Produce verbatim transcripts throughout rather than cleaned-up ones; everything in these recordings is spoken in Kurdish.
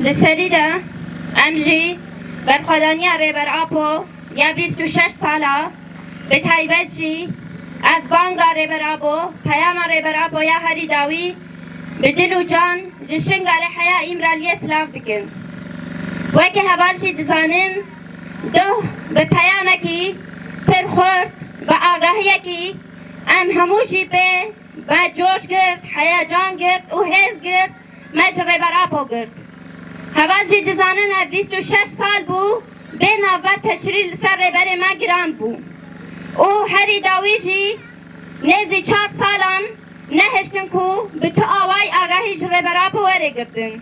Li serî de em jî berxwedaniya Rêber Apo ya bîst û şeş sala, bi taybet jî ev banga Rêber Apo, peyama Rêber Apo ya herî dawî bi dil û can ji Şingalê heya Îmraliyê silav dikin. Weke heval jî dizanin, duh bi peyamekî pir xurt, bi agahiyekî em hemû jî pê me coş girt, heyecan girt û hêz girt, me ji Rêber Apo girt. Heval jî dizanin ev bîst û şeş sal bû, bê navber teçirî li ser rêberê me giran bû. Û herî dawî jî nêzî çar salan nehiştin ku bi tu awayî agahî ji Rêber Apo were girtin.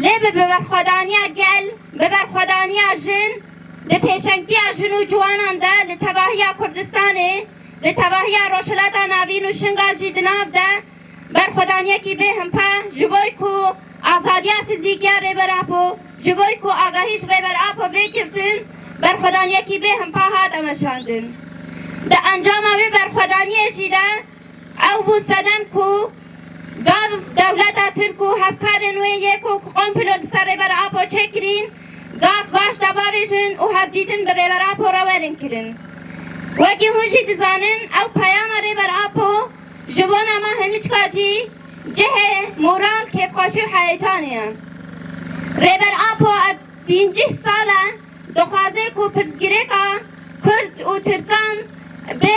Lê bi berxwedaniya gel, bi berxwedaniya jin, di pêşengtiya jin û ciwanan de li tevahiya Kurdistanê, li tevahiya Rojhilata Navîn û Şingal jî di nav de berxwedaniyekî bê himpa ji bo ku azadiya fizîkî ya Rêber Apo, ji bo ku agahî ji Rêber Apo bê girtin, berxwedaniyekî bê himpa hat emeşandin. Di encama wê berxwedaniyê jî de ew bû sedem ku gav dewleta Tirk û hevkarên wê yê ku komplo li ser Rêber Apo çêkirîn, gav baş de bavêjin û hevdîtin bi Rêber Apo re werin kirin. Wekî hûn jî dizanin, ew peyama Rêber Apo ji bona me hemiçka jî cihê moral, kêfxweşî û heyecanê ye. Rêber Apo ev pêncî sal e dixwaze ku pirsgirêka Kurd û Tirkan bi,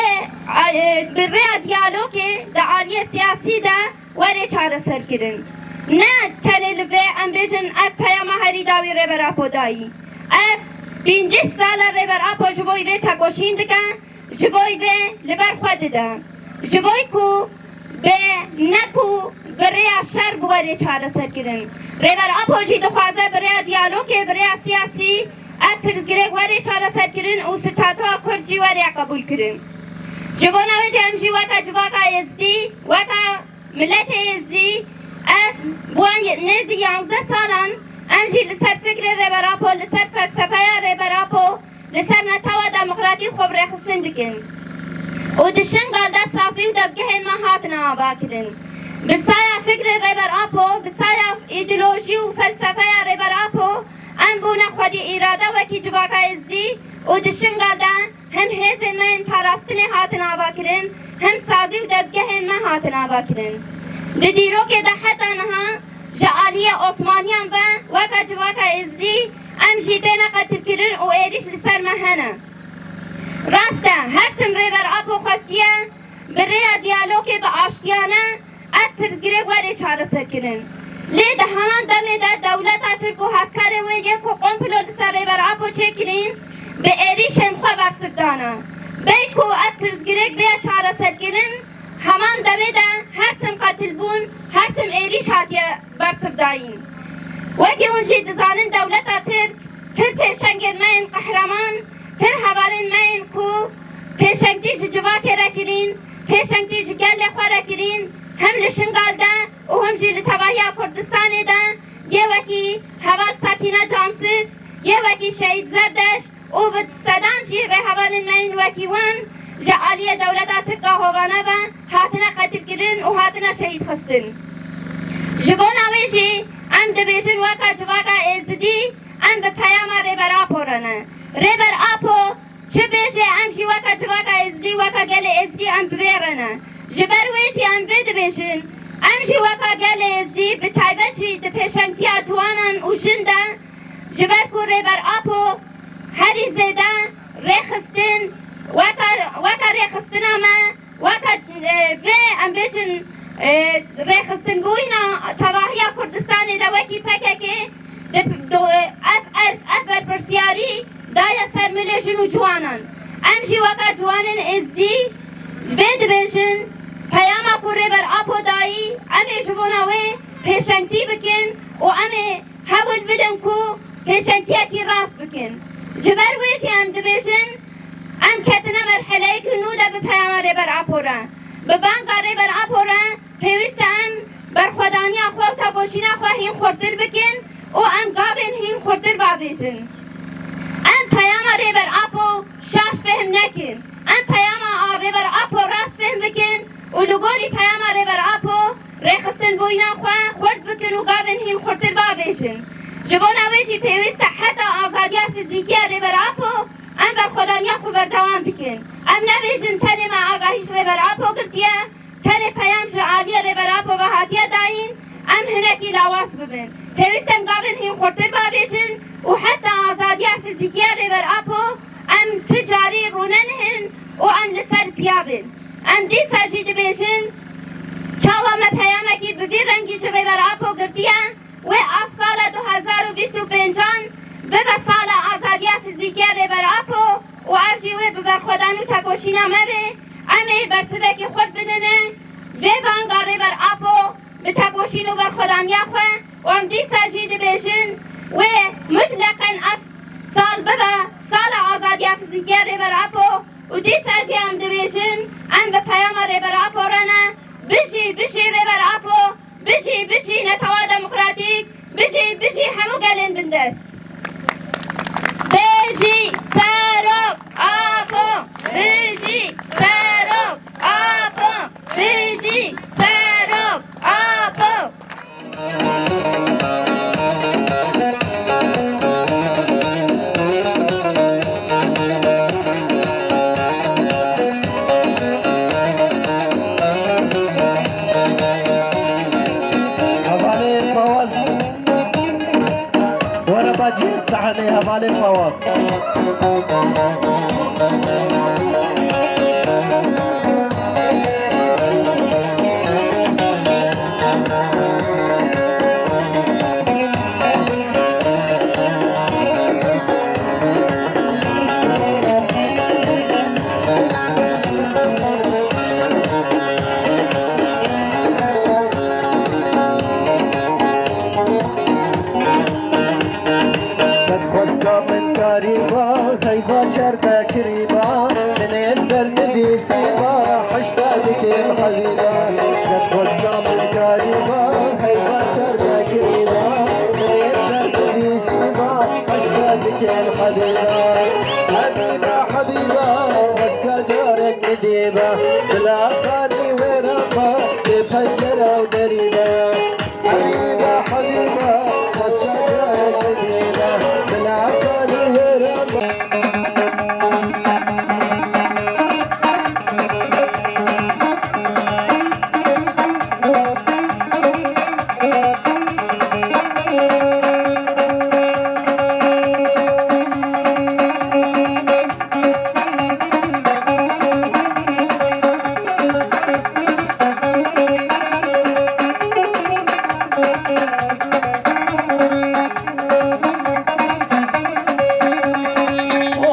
bi rêya diyalogê di aliyê siyasî de were çareserkirin. Ne tenê li vê em bêjin ev peyama herî dawî Rêber Apo dayî. Ev pêncî sal e Rêber Apo ji bo vê tekoşîn dike, ji bo vê li ber xwe dide. Ji bo ku bi, ne ku bi rêya şer bi were çareserkirin. Rêber Apo jî dixwaze bi rêya diyalogê, bi rêya siyasî ev pirsgirêk were çareserkirin û statuya Kurd jî were qebûlkirin. Ji bona wê jî em jî weke civaka Êzdî, weke miletê Êzdî, ev bi wan ye-, nêzî yanzdeh salan em jî li ser fikrê Rêber Apo, li ser felsefeya Rêber Apo, li ser netewa demokratîk xwe bi rêxistin dikin. Û di Şingal de sazî û dezgehên me hatine avakirin. Bi saya fikrê Rêber Apo, bi saya îdeolojî û felsefeya Rêber Apo, em bûne xwedî îrade wekî civaka Êzdî û di Şingal de hem hêzên me yên parastinê hatin avakirin, hem sazî û dezgehên me hatin avakirin. Di dîrokê de heta niha ji aliyê Osmaniyan ve weke civaka Êzdî em jî têne qetilkirin û êrîş li ser me hene. Rast e, her tim Rêber Apo xwestiye bi rêya diyalogê bi aştiyane ev pirsgirêk were çareserkirin. Lê di heman demê de dewleta Tirk û hevkarên wê yê ku komplo li ser Rêber Apo çêkirîn, bi êrîşên xwe bersiv dane. Bê ku ev pirsgirêk bê çareserkirin, heman demê de her tim qetilbûn, her tim êrîş hatiye bersivdayîn. Wekî hûn jî dizanin, dewleta Tirk pir pêşengên me yên qehreman, pir hevalên me yên ku pêşengtî ji civakê re kirîn, pêşengtî ji gelê xwe re kirîn, hem li Şingal de û hem jî li tevahiya Kurdistanê de, yê wekî heval Sakîne Cansiz, yê wekî Şehîd Zerdeş, û bi sedan jî rêhevalên me yên wekî wan ji aliyê dewleta Tirk a hovane ve hatine qetilkirin û hatine şehîd xistin. Ji bona wê jî em dibêjin weka civaka Êzidî em bi peyama Rêber Apo re ne. Rêber Apo çi bêje em jî weka civaka Êzidî, weka gelê Êzidî em bi vê re ne. Ji ber wê jî em vê dibêjin, em jî weka gelê Êzidî bi taybet jî di pêşengtiya ciwanan û jin de, ji ber ku Rêber Apo herî zêde rêxistin, weke, weke rêxistina me, weke, e, vê, em bêjin, e, rêxistinbûyîna tevahiya Kurdistanê de wekî P K K di, do, ev, ev, ev berpirsiyarî daye ser milê jin û ciwanan. Em jî weke ciwanên Êzdî vê dibêjin, peyama ku Rêber Apo dayî, em ê ji bona wê pêşengtî bikin û em ê hewl bidin ku pêşengtiyekî rast bikin. Ji ber wê jî em dibêjin, em ketine merheleyekî nû de bi peyama Rêber Apo re, bi banga Rêber Apo re pêwîst e em berxwedaniya xwe û tekoşîna xwe hîn xurtir bikin û em gavên hîn xurtir bavêjin. Em peyama Rêber Apo şaş fehm nekin. Em peyama a Rêber Apo rast fehm bikin û li gorî peyama Rêber Apo rêxistinbûyîna xwe xurt bikin û gavên hîn xurtir bavêjin. Ji bona wê jî pêwîst e heta azadiya fizîkî ya Rêber Apo em berxwedaniya xwe berdewam bikin. Em nebêjin tenê me agahî ji Rêber Apo girtiye, tenê peyam ji aliyê Rêber Apo ve hatiye dayîn, em hinekî lawaz bibin. Pêwîst em gavên hîn xurtir bavêjin û heta azadiya fizîkî ya Rêber Apo em tu carî rûnenihîn û em li ser piya bin. Em dîsa jî dibêjin, çawa me peyamekî bi vî rengî ji Rêber Apo girtiye, wê ev sala du hezar û bîst û pêncan bibe sala azadiya fizîkî ya Rêber Apo û ev jî wê bi berxwedan û tekoşîna me be. Em ê bersivekî xurt bidine vê banga Rêber Apo bi tekoşîn û berxwedaniya xwe û em dîsa jî dibêjin wê mutleqen ev sal bibe sala azadiya fizîkî ya Rêber Apo û dîsa jî em dibêjin em bi peyama Rêber Apo re ne. Bijî, bijî Rêber Apo! Bijî, bijî Netewa Demokratîk, bijî, bijî hemû gelên bindest. Bijî Serok Apo! Bijî Serok Apo! Bijî Serok Apo! Hevalê Fawaz. Were bacî sahnê hevalê Fawaz. Xwesta min karî ba, heyva çerde kirî ba, min ê ser nivîsî ba, hişta dikêm hebîba. Xwesta min karî ba, heyva çerde kirî ba, min ê ser nivîsî ba, hişta dikêm hebîba. Hebîba, hebîba, xwesta carek nidîba, bila xanî wêra ba, bê pencere û derî ba. Hebîba, hebîba, xwesta carek bidîne, bila xanî wêra ba.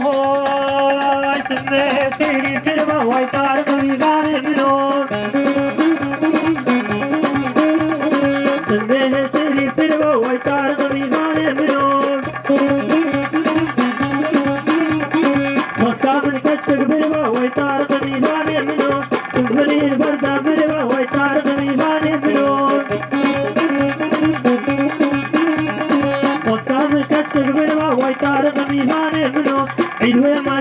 Oy, simbê hêştirî pir be, way Tariq mîvanê min o. Simbê hêştirî pir be, way Tariq mîvanê min o. Xwesta min keçik bir be, way Tariq mîvanê min o. Gulîn berda bir be, way Tariq mîvanê min o. Xwesta min keçik bir be, way Tariq mîvanê min o. Îd wê me